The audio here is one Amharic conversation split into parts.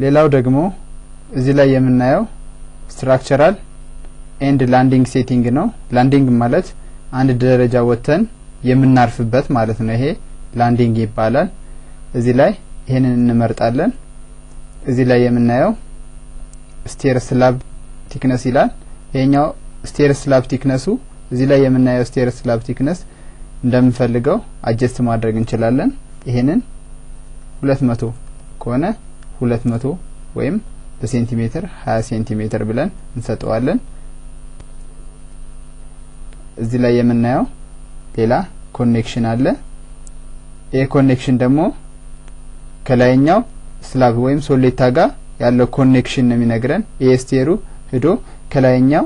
ሌላው ደግሞ እዚህ ላይ የምናየው structural and landing setting ነው። Landing ማለት አንድ ደረጃ ወጥተን የምናርፍበት ማለት ነው። ይሄ landing ይባላል። እዚህ ላይ ይሄንን እንመርጣለን። እዚህ ላይ የምናየው stair slab thickness ይላል። ይሄኛው stair slab thickness ኡ፣ እዚህ ላይ የምናየው stair slab thickness እንደምንፈልገው adjust ማድረግ እንችላለን። ይሄንን 200 ከሆነ 200 ወይም በሴንቲሜትር 20 ሴንቲሜትር ብለን እንሰጠዋለን። እዚህ ላይ የምናየው ሌላ connection አለ። ይህ connection ደግሞ ከላይኛው slab ወይም ሶሌታ ጋር ያለው connection ነው የሚነግረን። ይሄ stair ኡ ሄዶ ከላይኛው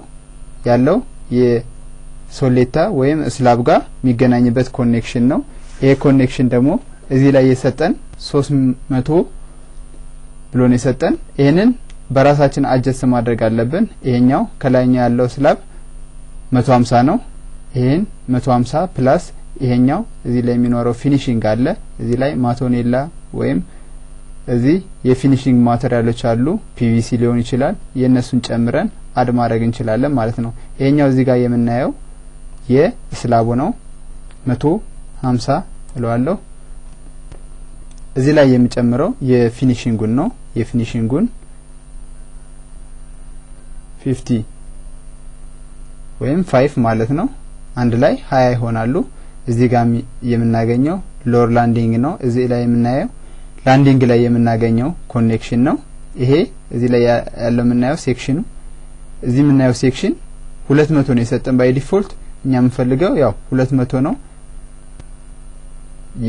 ያለው የሶሌታ ወይም slab ጋር የሚገናኝበት connection ነው። ይሄ connection ደግሞ እዚህ ላይ የሰጠን 300 ብሎ ነው የሰጠን። ይህንን በራሳችን adjust ማድረግ አለብን። ይሄኛው ከላይኛው ያለው slab 150 ነው። ይሄን 150 plus ይሄኛው እዚህ ላይ የሚኖረው finishing አለ። እዚህ ላይ ማቶኔላ ወይም እዚህ የ finishing material ኦች አሉ። PVC ሊሆን ይችላል። የእነሱን ጨምረን add ማድረግ እንችላለን ማለት ነው። ይሄኛው እዚህ ጋር የምናየው የ slab ኡ ነው። 150 እለዋለሁ። እዚህ ላይ የሚጨምረው የ finishing ኡን ነው። የ finishing ኡን 50 ወይም 5 ማለት ነው። አንድ ላይ 20 ይሆናሉ። እዚህ ጋር የምናገኘው lower landing ነው። እዚህ ላይ የምናየው landing ላይ የምናገኘው connection ነው። ይሄ እዚህ ላይ ያለው የምናየው section ኑ፣ እዚህ የምናየው section 200 ነው የሰጠን by default። እኛ የምንፈልገው ያው 200 ነው።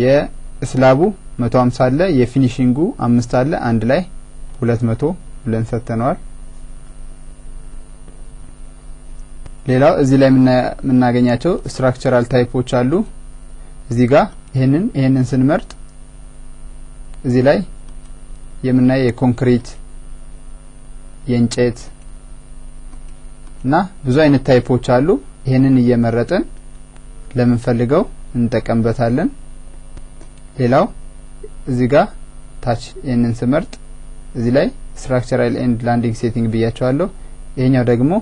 የ slab ኡ 150 አለ፣ የ finishing ኡ 5 አለ፣ አንድ ላይ 200 ብለን ሰጥተነዋል። ሌላው እዚህ ላይ የምናገኛቸው structural type ኦች አሉ። እዚህ ጋር ይሄንን ስንመርጥ እዚህ ላይ የምናየው የኮንክሪት፣ የእንጨት እና ብዙ አይነት type ኦች አሉ። ይሄንን እየመረጥን ለምንፈልገው እንጠቀምበታለን። ሌላው እዚህ ጋር ታች ይሄንን ስመርጥ እዚህ ላይ structural and landing setting ብያቸዋለሁ። ይሄኛው ደግሞ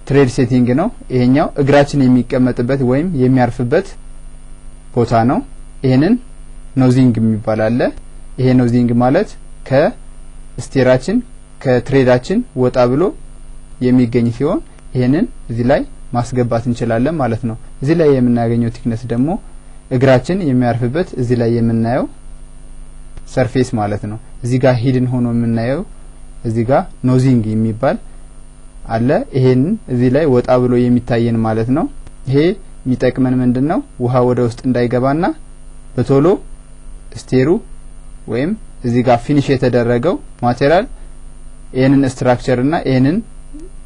tread setting ነው። ይሄኛው እግራችን የሚቀመጥበት ወይም የሚያርፍበት ቦታ ነው። ይሄንን nosing የሚባል አለ። ይሄ nosing ማለት ከ stair ኣችን ከ tread ኣችን ወጣ ብሎ የሚገኝ ሲሆን ይሄንን እዚህ ላይ ማስገባት እንችላለን ማለት ነው። እዚህ ላይ የምናገኘው thickness ደግሞ እግራችን የሚያርፍበት እዚህ ላይ የምናየው surface ማለት ነው። እዚህ ጋር hidden ሆኖ የምናየው እዚህ ጋር nosing የሚባል አለ። ይሄንን እዚህ ላይ ወጣ ብሎ የሚታየን ማለት ነው። ይሄ የሚጠቅመን ምንድነው? ውሃ ወደ ውስጥ እንዳይገባና በቶሎ stair ኡ ወይም እዚህ ጋር finish የተደረገው material ይሄንን structure እና ይሄንን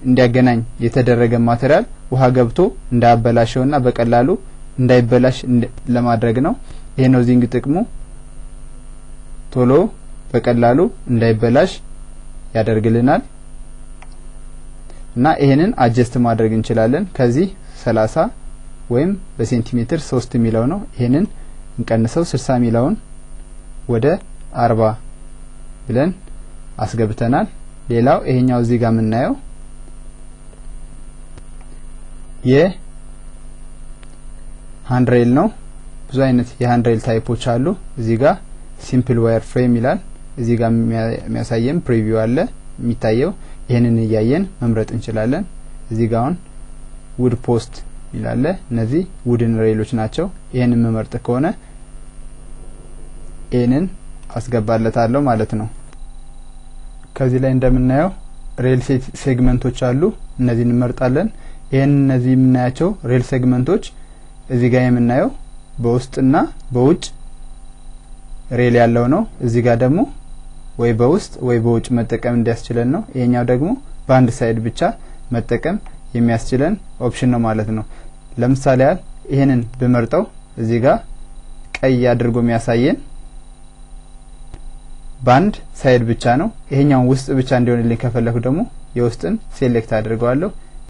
እንዲያገናኝ የተደረገ material ውሃ ገብቶ እንዳያበላሸውና በቀላሉ እንዳይበላሽ ለማድረግ ነው። ይሄ nosing ጥቅሙ ቶሎ በቀላሉ እንዳይበላሽ ያደርግልናል። እና ይሄንን adjust ማድረግ እንችላለን። ከዚህ 30 ወይም በሴንቲሜትር 3 የሚለው ነው። ይሄንን እንቀንሰው፣ 60 የሚለውን ወደ 40 ብለን አስገብተናል። ሌላው ይሄኛው እዚህ ጋር የምናየው የ handrail ነው። ብዙ አይነት የ handrail type ኦች አሉ። እዚህ ጋር simple wire frame ይላል። እዚህ ጋር የሚያሳየን preview አለ የሚታየው። ይሄንን እያየን መምረጥ እንችላለን። እዚህ ጋር አሁን wood post ይላል። እነዚህ wooden rail ኦች ናቸው። ይሄንን መመርጥ ከሆነ ይሄንን አስገባለታለሁ ማለት ነው። ከዚህ ላይ እንደምናየው rail segment ኦች አሉ። እነዚህን እንመርጣለን። ይሄን እነዚህ የምናያቸው rail segment ኦች እዚህ ጋር የምናየው በውስጥና በውጭ rail ያለው ነው። እዚህ ጋር ደግሞ ወይ በውስጥ ወይ በውጭ መጠቀም እንዲያስችለን ነው። ይሄኛው ደግሞ በአንድ side ብቻ መጠቀም የሚያስችለን option ነው ማለት ነው። ለምሳሌ ያህል ይሄንን ብመርጠው እዚህ ጋር ቀይ አድርጎ የሚያሳየን በአንድ side ብቻ ነው። ይሄኛውን ውስጥ ብቻ እንዲሆንልኝ ከፈለኩ ደግሞ የውስጥን select አድርገዋለሁ።